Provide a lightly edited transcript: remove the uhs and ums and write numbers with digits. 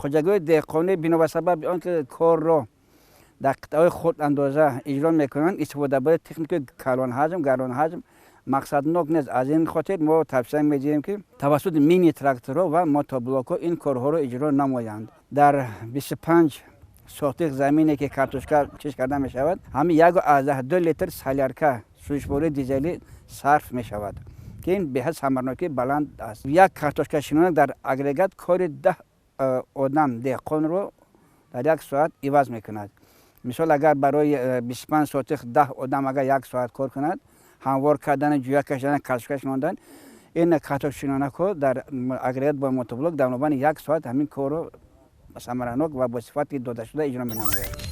Хоҷагиҳои деҳқонӣ, бино ба сабаби он ки корро дар қитъаҳои хурд андоза иҷро мекунанд, истифодабарии техникаи калонҳаҷм, гаронҳаҷм мақсаднок нест. Аз ин хотир мо тавсия медиҳем, ки тавассути мини тракторҳо ва мотоблокҳо ин корҳоро иҷро намоянд. Дар 25 сотих замине, ки картошка кишт карда мешавад, ҳамин 1,2 литр солярка, сӯзишвории дизелӣ сарф мешавад, ки ин беҳад самарнокии баланд аст. Як картошкашинонак дар агрегат кори 10 одам деҳқонро дар як соат иваз мекунад. Мисол, агар барои 25 сотих 10 одам агар як соат кор кунад, ҳамвор кардани, ҷӯя кашидан, картошка шинондан, ин картошкашинонакҳо дар агрегат бо мотоблок дар мобайни як соат ҳамин корро самаранок ва бо сифати додашуда иҷро менамояд.